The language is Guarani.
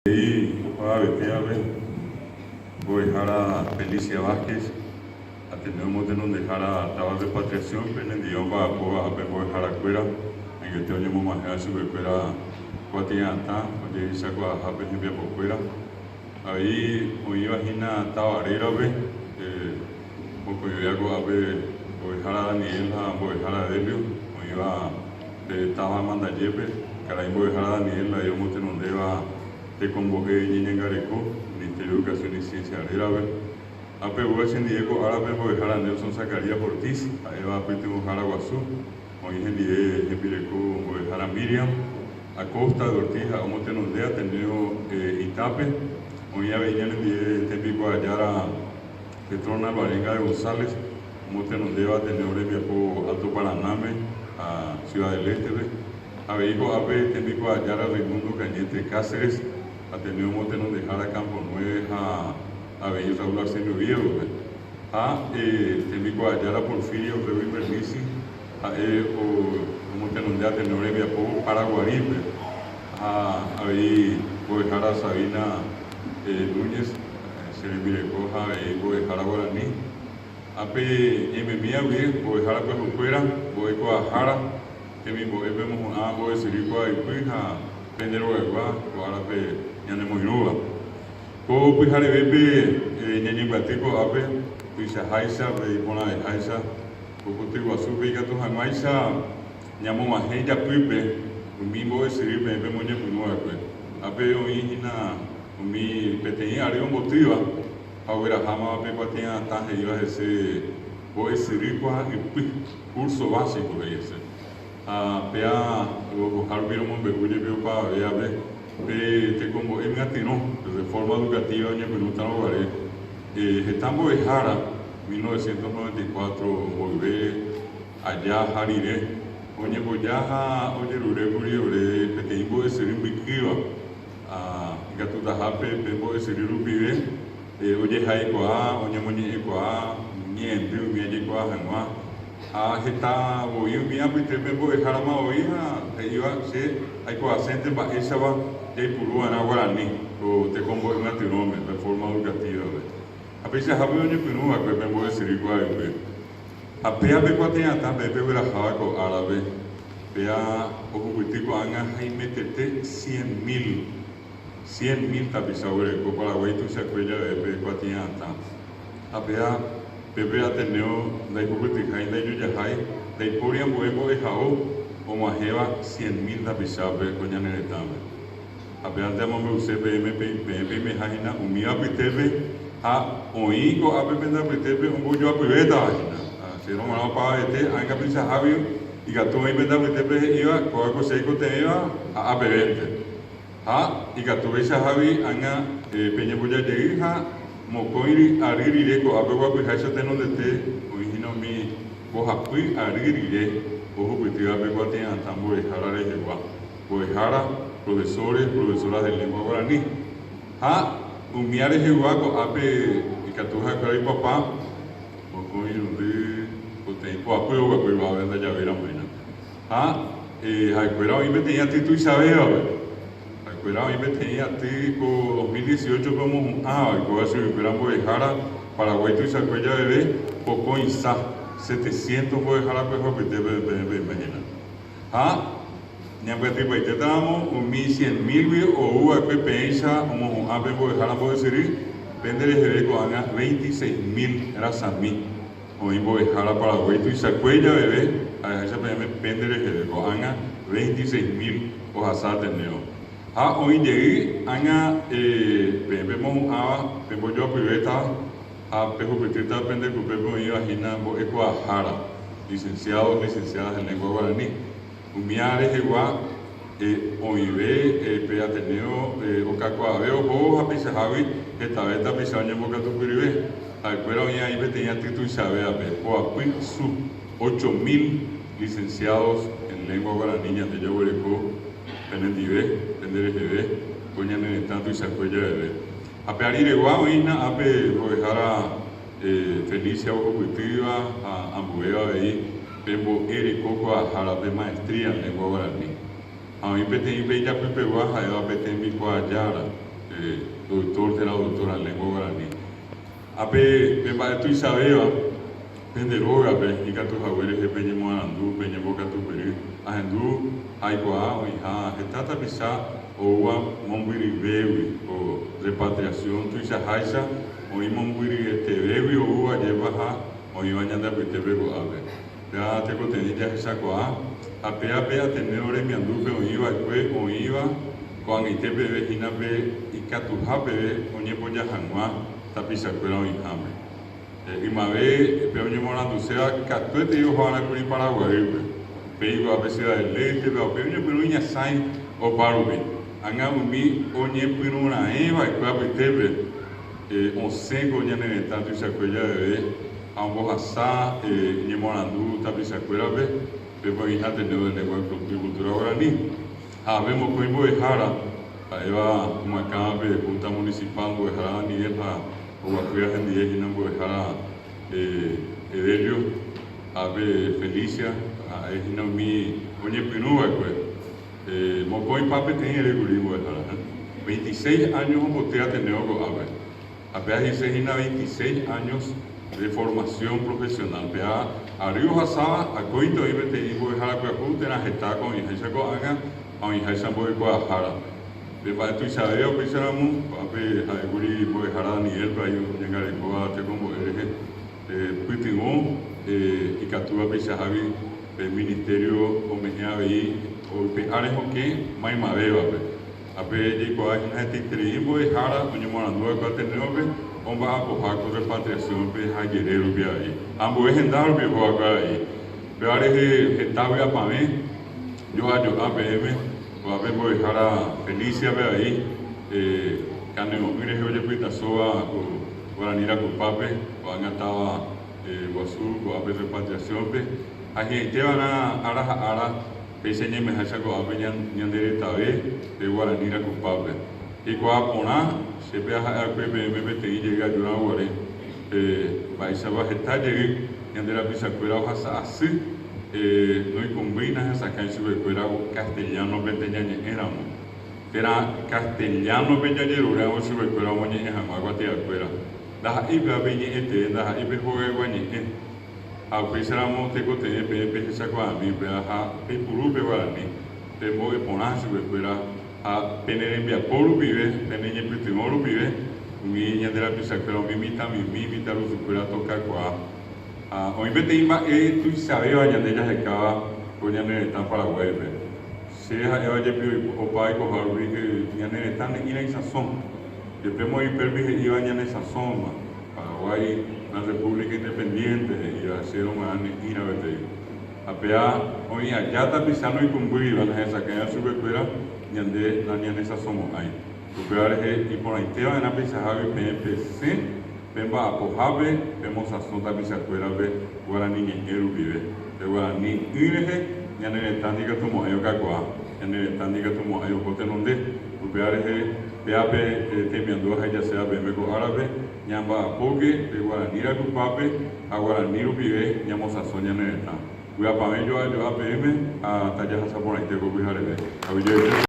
He'i opavavetévape mbo'ehára Felicia Vázquez, Ateneo motenondehára táva Repatriación-pe, nendive omba'apóva ápe mbo'eharakuéra, angete oñemog̃uahẽva chupekuéra kuatia'atã ojehechakuaahápe hembiapokuéra. Avei oĩva hína táva rérape, mokõivéva ko'ápe mbo'ehára Daniel ha mbo'ehára Delio, oĩva pe táva amandajépe, karai mbo'ehára Daniel avei omotenondéva tekombo'e ñeñangareko, Ministerio de Educación y Ciencia rérape. Ha pe oúva chendive ko árape mbo'ehára Nelson Zacarías Ortiz, ha'éva pytyvõhára guasu, oĩ hendive hembireko mbo'ehára Miriam Acosta de Ortiz ha'e omotenonde Ateneo Itápe, oĩ avei ñanendive tembikuaajára Petrona Alvarenga de González, omotenondéva Ateneo rembiapo Alto Paranáme ha Ciudad del Este-pe. Avei ko'ápe tembikuaajára Raimundo Cañete Cáceres, Ateneo omotenondehára Campo Nueve ha avei Raúl Arsenio Oviedo-pe. Ha tembikuaajára Porfirio Orrego Invernizzi, ha'e omotenonde Ateneo rembiapo Paraguarípe. Ha avei mbo'ehára Sabina Núñez, che rembireko ha avei mbo'ehára guarani. Ha pe ñaimemíva guie, mbo'ehára pyahukuéra, mbo'ekuaahára, temimbo'épe omohu'ã mbo'esyry kuaaypy ha pende rogaygua ko árape ñanemoirũva. Ko pyharevépe ñañembyaty ko'ápe tuichaháicha pe iporãveháicha ko koty guasúpe ikatu hag̃uáicha ñamog̃uahẽ ijapýpe umi mbo'esyry peẽ pemoñepyrũ va'ekue. Ápe oĩ hína umi peteĩ ary ombotýva ha oguerahámava pe kuatia'atã he'íva hese mbo'esyry kuaa'ypy, curso básico he'i hese. Ha péa ohoha rupi romombe'u jepi opavavévape pe tekombo'e myatyrõ, pe reforma educativa oñepyrũtarõ guare heta mbo'ehára 1994 mboyve aja ha rire oñemboja ha ojerurékuri ore peteĩ mbo'esyry mbykýva ikatutahápe pe mbo'esyry rupive Ojehaikuaa, oñemoñe'ẽkuaa ñe'ẽndy umi ajekuaa hag̃ua, ha heta voi umi apytépe mbo'ehárama voi ha he'íva che aikuaasénte mba'éichapa jaipuru va'erã guarani ko tekombo'e myatyrõme, reforma educativa-pe. Ha peichahápe oñepyrũ va'ekue pe mbo'esyry kuaaypy. Ha péa pe kuatia'atã peẽ pegueraháva ko árape, péa ohupyty ko'ág̃a haimetete cien mil. Cien mil tapicha oguereko Paraguái tuichakue jave pe kuatia'atã. Ha péa pépe Ateneo ndaihupytyhái ndaijojahái, ndaipóri ambue mbo'ehao og̃uahẽva cien mil tapichápe ko ñane retãme. Ha péante amombe'use peẽme peẽ peimeha hína umi apytépe ha oĩ ko'ápe pende apytépe ombojoapyvétava hína. Ha chérõ g̃uarã opavavete ánga peichahágui ikatu oĩ pende apytépe he'íva kóva ko che aikotevẽva ha ápevénte. Ha ikatuvéichahágui ág̃a peñemboja jey ha mokõi ary rire ko'ápe oguapyháicha tenondete oĩ hína umi mbohapy ary rire ohupytýva pe kuatia'atã mbo'ehára rehegua, mbo'ehára, profesores, profesoras de lengua guarani. Ha umía rehegua ko'ápe ikatu ha'ekuéra oipapa mokõi irundy poteĩ poapy oguapy yvápe ndajavéiramo hína. Ha ha'ekuéra oĩ peteĩ aty tuichavévape. Ha'ekuéra oĩ peteĩ aty ko 2018-pe omohu'ãva oikóva chuguikuéra mbo'ehára Paraguái tuichakue javeve pokõisa setecientos mbo'ehára pyahu apytépe peẽ peime hína. Ha ñambyatypaitétaramo umi cien mil-gui ou va'ekue peẽicha omohu'ã pe mbo'ehára mbo'esyry, pende reheve ko'ág̃a veintiséis mil rasami. Oĩ mbo'ehára Paraguái tuichakue javeve ha'eháicha peẽme pende reheve ko'ág̃a 26.000 ohasa Ateneo. Ha oĩ jey ág̃a peẽ pemohu'ãva pembojoapyvéta ha pehupytýta pende kupépe oĩva hína mbo'ekuaahára, licenciados, licenciadas en lengua guarani. Umía rehegua oĩve pe Ateneo okakuaave ohóvo ha peichahágui hetave tapicha oñembokatupyryve. Ha'ekuéra oĩ aĩ peteĩ aty tuichavévape, poapy su, 8000 licenciados en lengua guarani ñande jaguereko penendive, pende reheve, ko ñane retã tuichakue javeve. Ha pe ariregua oĩhína ápe mbo'ehára Felicia ohupytýva ha ambuéva avei pe mbo'e reko kuaahára pe maestría en lengua guarani. Ha oĩ peteĩ pe ijapypegua ha'éva pe tembikuaajára. Doctor térã Doctora en Lengua Guarani. Ha pe pe mba'e tuichavéva pende rógape ikatu hague rehe peñemoarandu, peñembokatupyry, ahendu ha aikuaa oĩha heta tapicha oúva mombyryvégui ko repatriación tuichaháicha oĩ mombyryetevégui oúva jepa ha oĩva ñande apytépe ko'ápe. Péva tekotevẽ jahechakuaa ha péva pe Ateneo remiandúpe oĩ va'ekue oĩva ko'ag̃aite peve hína pe ikatuha peve oñemboja hag̃ua tapichakuéra oĩháme. Ymave pe oñemoaranduséva katuetei oho'arãkuri Paraguaýpe, upéi ko'ápe Ciudad del Este-pe ha upéi oñepyrũ iñasãi opárupi. Ág̃a umi oñepyrũraẽ va'ekue apytépe osẽ ko ñane retã tuichakue javeve ha ombohasa ñemoarandu tapichakuérape pe oĩha Ateneo de Lengua y Cultura Guarani. Ha ave mokõi mbo'ehára, ha'éva omyakãva pe Junta Municipal mbo'ehára Daniel ha oguapýva hendive hína mbo'ehára Edelio ha pe Felicia, ha'e hína umi oñepyrũ va'ekue. Mokõipa peteĩ erékuri mbo'ehára, 26 años omboty Ateneo ko'ápe. Ha péa he'ise hína 26 años de formación profesional. Péa ary ohasáva akóinte oĩ peteĩ mbo'ehára pyahu térã heta ko oĩháicha ko'ág̃a ha oĩháicha mbo'ekuaahára. Pe mba'e tuichavéva upéicharamo, ko'ápe ha'ékuri mbo'ehára Daniel-pe ai oñangarekóva tekombo'e rehe pytyvõ ikatúva peichahágui pe ministerio ome'ẽ avei oipe'a rehokẽ maymavévape. Ha pe jaikuaa hína hetaiterei mbo'ehára oñemoarandu va'ekue Ateneo-pe omba'apoha ko repatriación-pe ha jere rupi avei. Ha ambue henda rupi oho va'ekue avei. Péva rehe heta vy'apavẽ jo'a jo'a peẽme, ko'ápe mbo'ehára Felicia-pe avei, kane'õ'ỹ rehe ojepytasóva ko Guarani Rakupápe, ko'ág̃a táva guasu ko'ápe repatriación-pe. Ha hi'ãite va'erã ára ha ára Péicha ñaimeháicha ko'ápe ñande retave pe guarani rakupápe. Jaikuaa porã, che pe aha'eakue peẽme peteĩ jey ajúrõ guare, pe mba'éichapa heta jey ñande rapichakuéra ohasa asy noikũmbýi nahesakãi chupekuéra castellano-pente ñañe'ẽramo, térã castellano-pe jajeruréramo chupekuéra omoñe'ẽ hag̃ua kuatiakuéra. Ndaha'éi péva pe iñe'ẽtee, ndaha'éi pe hogaygua ñe'ẽ. Ha upéicharamo tekotevẽ peẽ pehechakuaami upéva ha peipuru pe guarani, pembo'e porã chupekuéra ha pene rembiapo rupive, pene ñepytyvõ rupive, umi ñande rapichakuéra, umi mitãmimi, mitãrusukuéra tokakuaa. Ha oĩ peteĩ mba'e tuichavéva ñande jahekáva ko ñane retã Paraguáipe. Che ha'éva jepi opa oikoha rupi ñane retã ne'ĩra isãso. Jepe Moipérgui he'íva ñane sãsóma. Paraguay, una república independiente, he'íva chéro g̃uarã ne'ĩra peteĩ. Ha péa oĩ aja tapicha noikũmbýiva nahesakãiva chupekuéra, ñande nañanesãsomo'ãi. Upéva rehe iporãite va'erã peichahágui peẽ pesẽ pe mba'apohápe pemosãso tapichakuérape guarani ñe'ẽ rupive. Pe guarani ỹ rehe ñane retã ndikatumo'ãi okakuaa, ñane retã ndikatumo'ãi oho tenonde. Upéva rehe péa pe temiandu ahejaséva peẽme ko árape, ñamba'apóke pe guarani rakupápe ha guarani rupive ñamosãso ñane retã. Vy'apavẽ jo'a jo'a peẽme ha tajahasa porãite ko pyhareve. Aguyjevete.